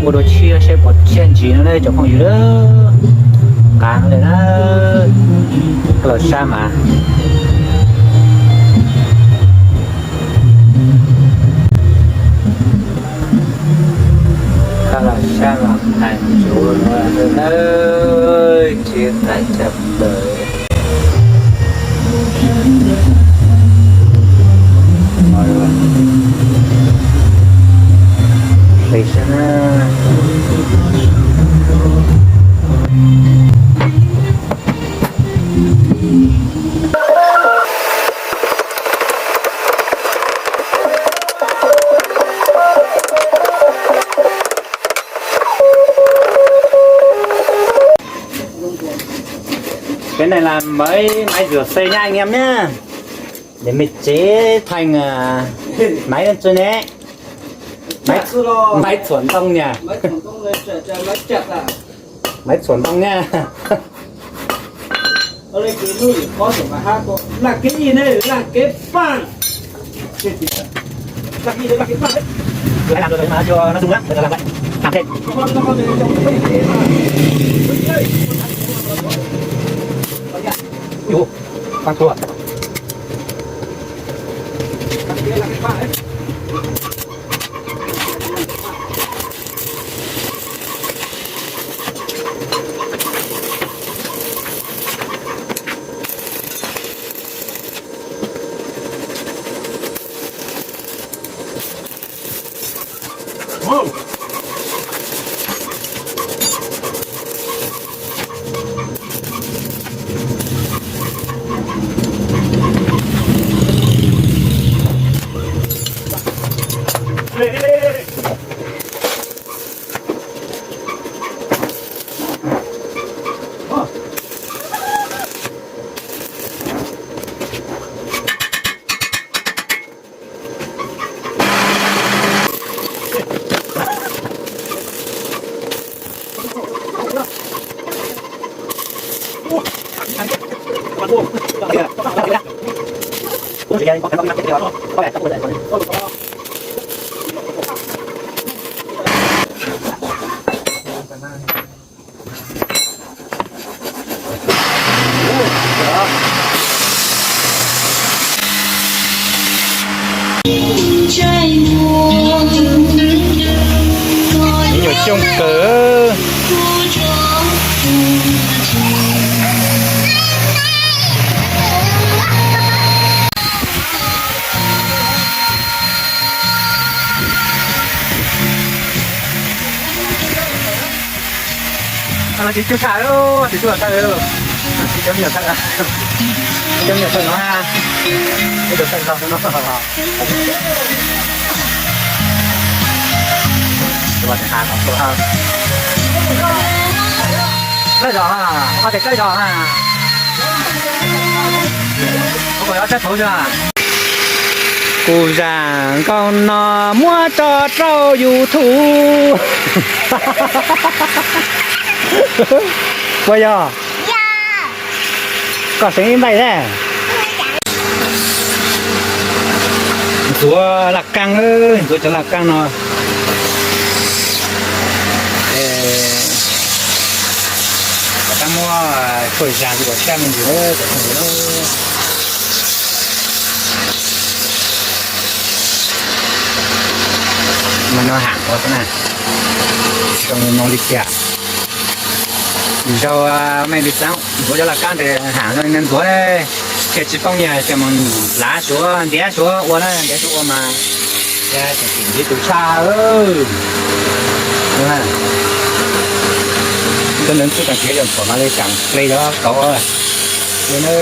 Ua dua tshiab seb puas tshiab ntsis no ne cov phooj ywg. Nqa no li na, los sab mas. Los sab los hais tsuv no na, tsis hais tshaj plaws. Cái này là mới, máy rửa xe nha anh em nhá. Để mình chế thành, à, máy ăn chơi nhé. Máy, máy thuần tông nha. Máy thuần tông nha. Ai làm rồi mà chưa nó rung lắm, bây giờ làm lại. Làm thêm. Ui, ăn thua. Ib nyuag xyooj kawg. Tsis coob tshaj, tsis coob tshaj, tsis coob nyuag tshaj, coob nyuag tshaj no ha. Ib tug tshaj no no. Tshaj zog ha, ho tias tshaj zog ha. Kuv zam nkauj no muab tso rau YouTube. Puas yog? Koj seev ib npaij thiab. Ntxuav laj kaab, ntxuav cov laj kaab no. Laj kaab muab tshuaj zag li kom siab me ntsis. Mas no ham ua xwb na, zoo li no li cas. Zaum me li xav ntxuav cov laj kaab ntawd ham zoo li ntxuav, ces tsis poob yag ces mus lav suav ntiav suav ua na, ntiav suav ua mas ntiv tus tshaj. Cov ntawd txuj tag kev yog kom mas li kam ple cov kauv li na.